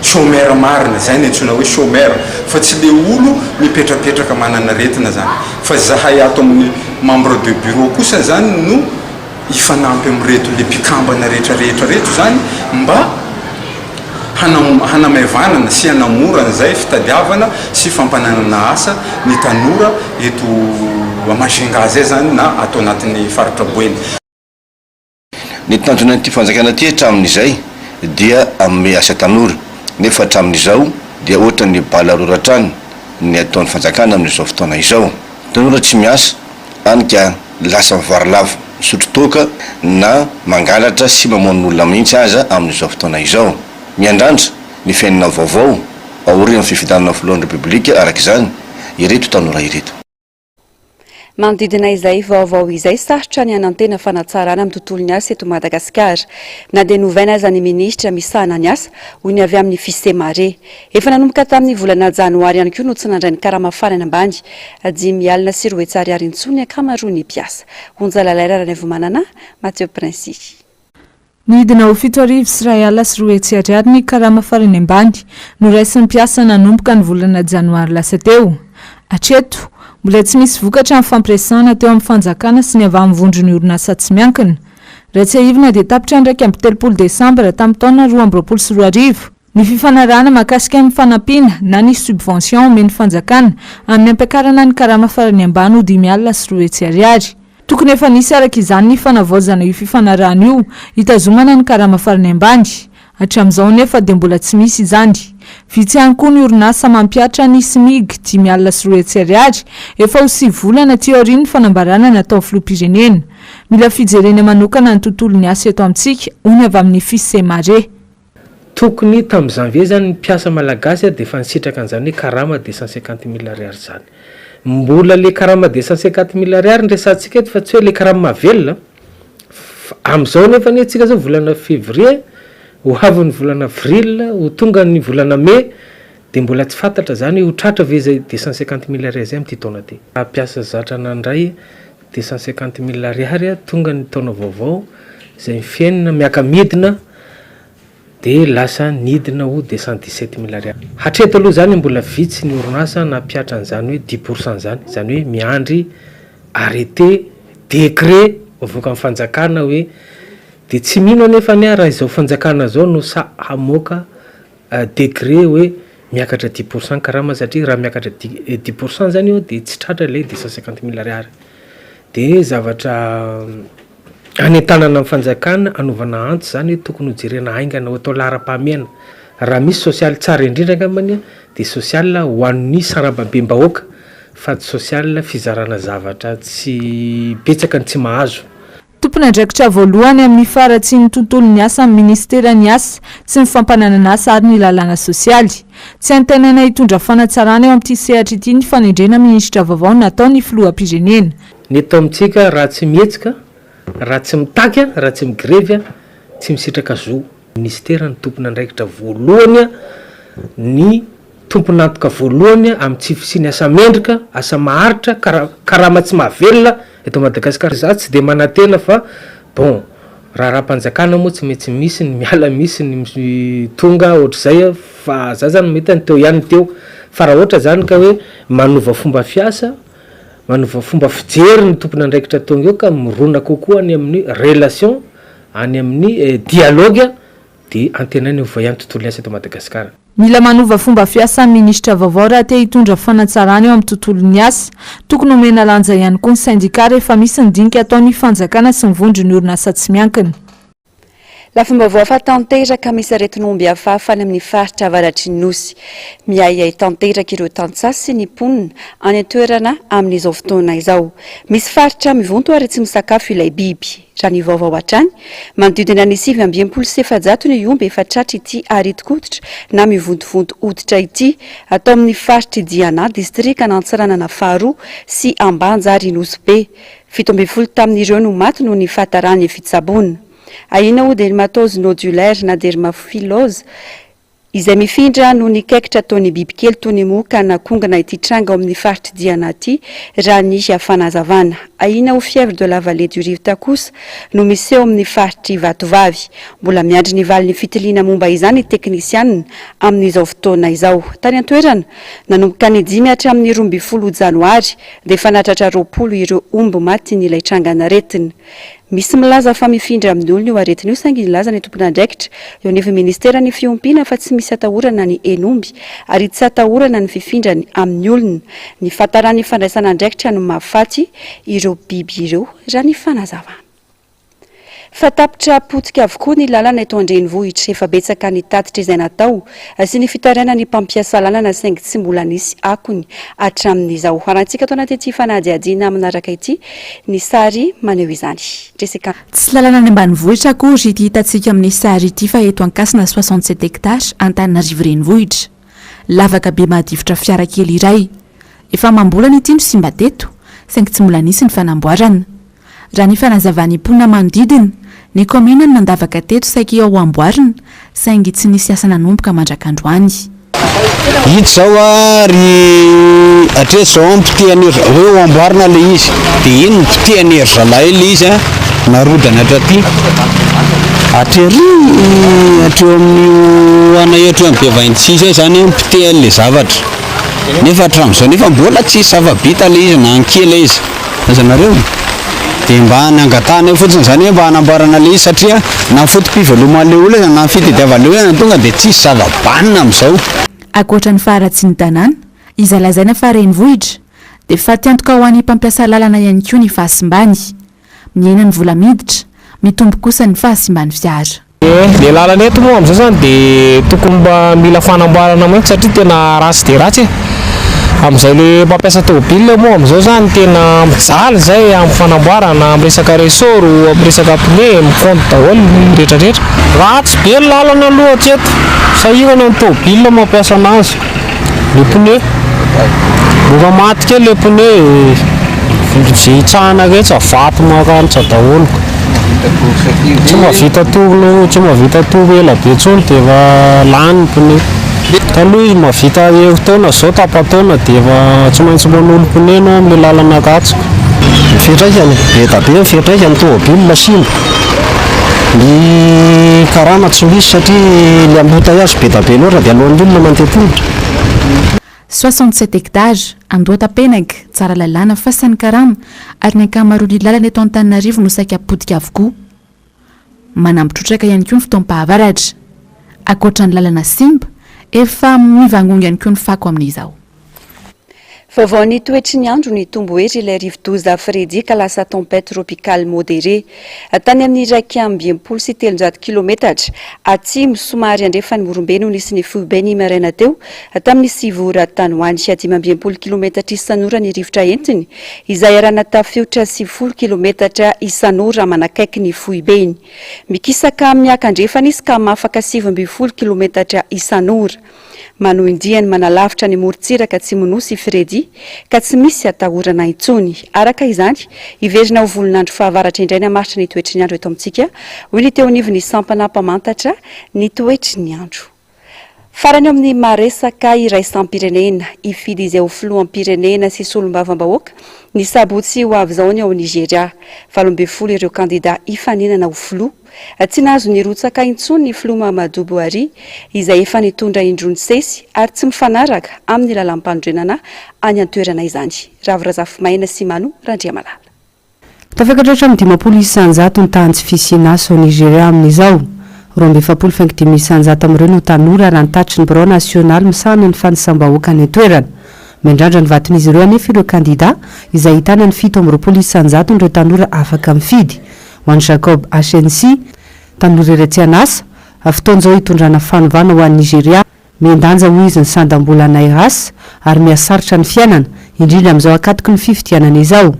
Y: Chômeur marina, zay ny antsoina hoe chômeur, fa tsy le olo mipetrapetraka manana aretina zany, fa zahay ato amin'ny membre de bureau kosa zany no hifanampy amin'ireto le mpikambana rehetra rehetra reto zany mba hanamaivanana sy hanamora an'izay fitadiavana sy fampananana asa ny tanora eto à Majunga zay zany na ato anatin'ny faritra Boeny.
C: Ny tanjonan'ity fanjakana ity hatramin'izay dia hanome asa tanora, nefa hatramin'izao dia ohatran'ny bala rora hatrany ny ataon'ny fanjakana amin'izao fotoana izao. Tanora tsy miasa, hany ka lasa mivarilavo misotro toaka na mangalatra sy mamono olona mihitsy aza amin'izao fotoana izao. Miandrandra ny fiainana vaovao aorian'ny fifidianana filohan'ny Repoblika araka izany ireto tanora ireto.
B: Manodidina izay vaovao izay, sarotra ny hanantena fanatsarana amin'ny tontolon'ny asa eto Madagasikara. Na dia novaina aza ny minisitra misahana ny asa, hoy ny avy amin'ny Fisemare. Efa nanomboka tamin'ny volana janoary ihany koa no tsy nandray ny karama farany ambany, 205 ariary intsony ny ankamaroan'ny mpiasa. Onja Lalaira Ranaivomanana, Mathieu Princi.
O: Nidina ho 207 ariary ny karama farany ambany noraisin'ny mpiasa nanomboka ny volana janoary lasa teo. Hatreto, mbola tsy misy vokatra ny fampiresahana teo amin'ny fanjakana sy ny avy amin'ny vondron'ny orinasa tsy miankina. Raha tsiahivina dia tapitra ny 31 desambra tamin'ny taona 2022 ny fifanarahana mahakasika ny fanampiana na ny subvention omen'ny fanjakana amin'ny hampiakarana ny karama farany ambany ho 205 ariary. Tokony efa nisy araka izany ny fanavaozana io fifanarahana io hitazomana ny karama farany ambany. Hatramin'izao anefa dia mbola tsy misy izany. Vitsy ihany koa ny orinasa mampihatra ny Smig, 250 ariary, efa ho sivy volana aty aorian'ny fanambarana nataon'ny filoham-pirenena. Mila fijerena manokana ny tontolon'ny asa eto amintsika, hoy ny avy amin'ny Fisemare.
A: Tokony tamin'ny janvier zany ny mpiasa malagasy dia efa nisitraka an'izany hoe karama deux cent cinquante mille ariary zany. Mbola le karama deux cent cinquante mille ariary no resahantsika eto fa tsy hoe le karama mahavelona fa amin'izao nefa anie tsika zao volana février ho avy ny volana avril ho tonga ny volana mai dia mbola tsy fantatra zany hoe ho tratra ve zay deux cent cinquante mille ariary zay amin'ity taona ity. Mpiasa zatra nandray deux cent cinquante mille ariary tonga ny taona vaovao izay mifenina miaka-midina dia lasa nidina ho deux cent dix sept mille ariary. Hatreto aloha izany mbola vitsy ny orinasa nampihatra an'izany hoe dix pour cent izany, izany hoe miandry arrêté, décret avoakan'ny fanjakana hoe dia tsy mino anefa anie aho raha izao fanjakana izao no sahy hamoaka décret hoe miakatra dix pour cent karama satria raha miakatra dix pour cent zany io dia tsy tratra ilay deux cent cinquante mille ariary. Dia zavatra anentanana ny fanjakana anaovana antso zany hoe tokony ho jerena haingana ho atao laharam-pahamehana. Raha misy sosialy tsara indrindra angambany dia sosial ho an'ny sarambabem-bahoaka fa tsy sosial fizarana zavatra tsy betsaka ny tsy mahazo.
O: Tompon'andraikitra voalohany amin'ny faharatsian'ny tontolon'ny asa ny minisiteran'ny Asa sy ny fampananan'asa ary ny lalàna sosialy. Tsy antenaina hitondra fanatsarana eo amin'ity sehatra ity ny fanendrena minisitra vaovao nataon'ny filoham-pirenena.
A: Ny eto amintsika raha tsy mihetsika, raha tsy mitaky, raha tsy migrevy, tsy misitraka zo. Minisitera no tompon'andraikitra voalohany, ny tompon'antoka voalohany amin'ny tsy fisian'ny asa mendrika, asa maharitra, karama tsy mahavelona eto Madagasikara. Za tsy dia manantena fa bon, raharaham-panjakana moa tsy maintsy misy ny miala misy ny tonga ohatr'izay fa za zany mahita ny teo ihany ny teo fa raha ohatra zany ka hoe manova fomba fiasa, manova fomba fijery ny tompon'andraikitra tonga eo ka mirona kokoa any amin'ny relation any amin'ny dialogue dia antenaina hiova ihany tontolo ny asa eto Madagasikara.
O: Mila manova fomba fiasa ny minisitra vaovao raha te hitondra fanatsarana eo amin'ny tontolon'ny asa. Tokony homena lanja ihany koa ny sendikà rehefa misy ny dinika ataon'ny fanjakana sy ny vondron'ny orinasa tsy miankina.
B: Lafim-baovao hafa tanteraka, misy aretin'omby hafahafa any amin'ny faritra avaratry ny Nosy. Miahiahy tanteraka ireo tantsaha sy ny mponina any an-toerana amin'izao fotoana izao. Misy faritra mivonto ary tsy misakafo ilay biby. Raha ny vaovao hatrany, manodidina ny 469 ny omby efa tratr'ity aretin-koditra na mivontovonto hoditra ity, atao amin'ny faritr'i Diana, distrikan'Antsiranana faharoa sy Ambanja ary Nosy Be. 17 tamin'ireo no maty noho ny fahataran'ny fitsaboana. Ahiana ho dermatose nodulaire na dermaphilose, Izay mifindra noho ny kaikitra ataon'ny bibikely toy ny moka na kongona ity tranga ao amin'ny faritr'i Diana ity, raha ny fanazavana. Ahiana ho fièvre de la vallée du Rift kosa no miseho amin'ny faritr'i Vatovavy. Mbola miandry ny valin'ny fitiliana momba izany ny teknisianina amin'izao fotoana izao. Tany an-toerana, nanomboka ny dimy hatramin'ny 12 janoary dia efa nahatratra 20 ireo omby matin'ilay trangan'aretina. Misy milaza fa mifindra amin'ny olona io aretina io saingy nilaza ny tompon'andraikitra eo anivon'ny ministeran'ny fiompiana fa tsy misy atahorana ny hen'omby ary tsy atahorana ny fifindrany amin'ny olona. Ny fahataran'ny fandraisana andraikitra no mahafaty ireo biby ireo raha ny fanazavana. Fa tapitra potika avokoa ny lalana eto an-drenivohitra. Efa betsaka ny tatitra izay natao sy ny fitarainan'ny mpampiasa lalana saingy tsy mbola nisy akony hatramin'izao. Harahintsika ato anatin'ity fanadihadiana manaraka ity Ny sary maneho izany. Jessica.
H: Tsy lalana any ambanivohitra akory ity hitantsika amin'ny sary ity fa eto Ankasina 67 hectares, Antananarivo renivohitra. Lavaka be mahadifotra fiara kely iray. Efa amam-bolana ity no simba teto, saingy tsy mbola nisy ny fanamboarana. Raha ny fanazavan'ny mponina manodidina, ny kaominina no nandavaka teto saiky ho amboarina, saingy tsy nisy asa nanomboka mandrak'androany.
G: Ito zao a ry hatreto zao an potehany ry hoe ho amboarina le izy de iny no potehany ry zalahy le izy a narodany hatraty hatrery hatreo amin'io anay hatreo amin'ny be 26 eo zany an potehany le zavatra nefa hatramin'izao nefa mbola tsisy zava-bita le izy na ny kely aiza. Aiza nareo? Dia mba nangatahana eo fotsiny izany hoe mba hanamboarana ilay izy satria na ny foto-piveloman'ilay olona aza na ny fitadiavan'ilay olona tonga dia tsisy zava-banona amin'izao.
H: Ankoatra ny faharatsian'ny tanàna, izay lazaina fa renivohitra, dia fatiantoka ho an'ny mpampiasa lalana ihany koa ny fahasimbany. Mihena ny vola miditra, mitombo kosa ny fahasimban'ny fiara.
I: Ie, le lalana eto moa amin'izao zany de tokony mba mila fanamboarana mihitsy satria tena ratsy dia ratsy e. Amin'izay le mpampiasa tômôbila moa amin'izao zany tena mijaly zay amin'ny fanamboarana, amin'ny resaka ressort, amin'ny resaka pneu, mi-compte daholo ny retraretra. Ratsy be ny lalana aloha hatreto, sahirana ny tômôbila mampiasa anazy. Le pneu, mora maty kely le pneu, ze hitsahana rehetra vato maranitra daholo. Tsy mahavita tour tsy mahavita tour ela be intsony dia efa lany ny pneu. Taloha izy mahavita herintaona, izao tapa-taona dia efa tsy maintsy manolo pneu ianao amin'ilay lalana ratsy.
J: Ny fiantraikany, be da be ny fiantraikany, tomobil simba, ny karama tsy misy satria le embouteillages be da be loatra dia alohan'ny olona mandeha tongotra.
H: 67 hectares, Andohatapenaka, Tsaralalàna, Fasan'ny Karama ary ny ankamaroan'ny lalana eto Antananarivo no saika potika avokoa. Manampy trotraka ihany koa ny fotoam-pahavaratra. Ankoatra ny lalana simba, efa mivangongo ihany koa ny fako amin'izao.
B: Vaovao ny toetry ny andro, nitombo hery ilay rivodoza Freddy ka lasa tempête tropicale modérée. Tany amin'ny 361 kilometatra atsimo somary andrefan'i Morombe no nisy ny foibe ny maraina teo tamin'ny sivy ora tany ho any. 65 kilometatra isan'ora ny rivotra entiny izay arahana tafiotra 90 kilometatra isan'ora manakaiky ny foibeny. Mikisaka miakandrefana izy ka mafaka 19 kilometatra isan'ora. Manohy diany manalavitra ny morontsiraka atsimo Nosy i Freddy ka tsy misy atahorana intsony. Araka izany, hiverina ho volon'andro fahavaratra indray ny hamaritra ny toetry ny andro eto amintsika, hoy ny teo anivon'ny sampana mpamantatra ny toetry ny andro. Farany eo amin'ny maha resaka iraisam-pirenena, hifidy izay ho filoham-pirenena sy solombavambahoaka ny sabotsy ho avy izao ny ao Nigeria. 18 ireo kandida hifaninana ho filoha. Tsy nahazo nirotsaka intsony ny filoha Mahamadou Buhari, izay efa nitondra indroa nisesy ary tsy mifanaraka amin'ny lalàmpanorenana any an-toerana izany. Ravo Razafimaina sy Mano Randriamalala.
R: Tafakatra hatramin'ny 50% ny tahan'ny tsy fisian'asa ao Nigeria amin'izao. 42 faingo dimy isanjato amin'ireo no tanora raha ny tatitry ny birao nasionaly misahana ny fanisam-bahoaka any an-toerana. Miandrandra ny vaton'izy ireo anefa ireo kandida, izay ahitana ny 27 isanjaton'ireo tanora afaka mifidy. Ho an'i Jacob HNC, tanora iray tsy an'asa, fotoana izao hitondrana fanovana ho an'i Nigeria. Mihen-danja hoy izy ny sandam-bola Nairas ary mihasarotra ny fiainana, indrindra amin'izao ankatoky ny fifidianana izao.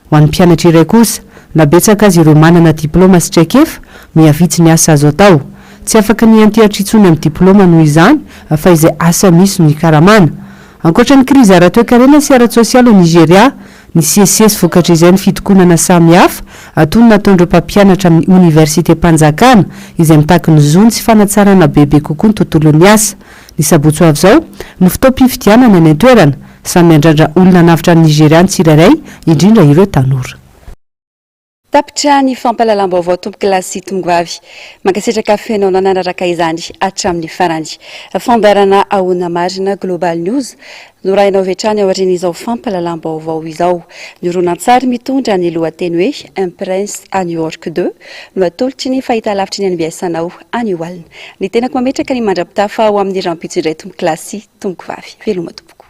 R: Ho an'ny mpianatra iray kosa, na betsaka aza ireo manana diplaoma sy traikefa, mihavitsy ny asa azo atao. Tsy afaka ny hiantehatra intsony amin'ny diplaoma noho izany fa izay asa misy no hikaramana. Ankoatra ny krizy ara-toekarena sy ara-tsosialy ao Nigeria, Nisesisesy vokatr'izay ny fitokonana samihafa toy ny nataon'ireo mpampianatra amin'ny oniversitem-panjakana izay mitaky ny zony sy fanatsarana bebe kokoa ny tontolon'ny asa. Ny sabotsy ho avy izao no fotoam-pifidianana any an-toerana. Samy miandrandra olona hanavotra an'i Nigeria ny tsirairay, indrindra ireo tanora.
B: Tapitra ny fampahalalam-baovao tompokolahy sy tomgovavy. Mankasitraka feno anao nanaraka izany hatramin'ny farany. Fandaharana Ahoana Marina Global News no rahinao avy hatrany aorian'izao fampahalalam-baovao izao. Ny horonantsary mitondra ny lohateny hoe Un Prince à New York 2 no atolotry ny fahitalavitry ny NBS anao anio alina. Ny tenako mametraka ny mandra-pitafa ho amin'ny rahampitso indray tompokolahy sy tompokovavy. Veloma tompoko.